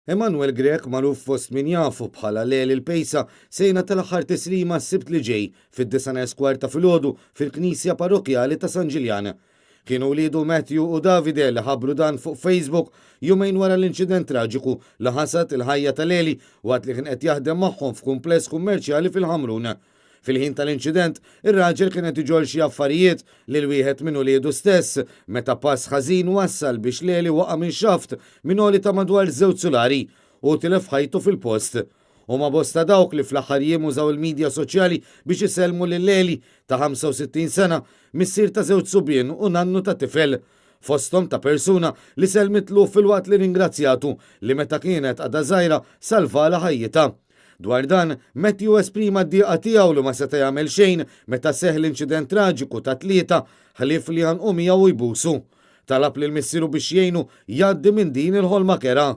Emanuel Grech magħruf fost min jafu bħala Leli l-Pejsa se jingħata l-aħħar tislima s-Sibt li ġej fid-disgħa neqs kwart ta' filgħodu fil-Knisja Parrokkjali ta' San Ġiljan. Kienu wliedu Matthew u Davide li ħabbru dan fuq Facebook jumejn wara l-inċident traġiku li ħasad il-ħajja ta' Leli waqt li kien qed jaħdem magħhom f'kumpless kummerċjali fil-Ħamrun. Fil-ħin tal-inċident, ir-raġel kien qed iġorr xi affarijiet lil wieħed minn uliedu stess meta pass ħażin wassal biex Leli waqa' minn xaft minn għoli ta' madwar żewġ sulari. Hu tilef ħajtu fil-post. Huma bosta dawk li fl-aħħar jiem użaw il-midja soċjali biex isellmu lil Leli, ta' 65 sena, missier ta' żewġ subien u nannu ta' tifel. Fosthom ta' persuna li sellmitlu filwaqt li ringrazzjatu li meta kienet għadha żgħira salvalha ħajjitha. Dwar dan, Matthew esprima d-dieqa tiegħu li ma seta' jagħmel xejn meta seħħ l-inċident traġiku tat-Tlieta ħlief li jgħannqu miegħu u jbusu. Talab lil missieru biex jgħinu jgħaddi minn din il-ħolma kerha.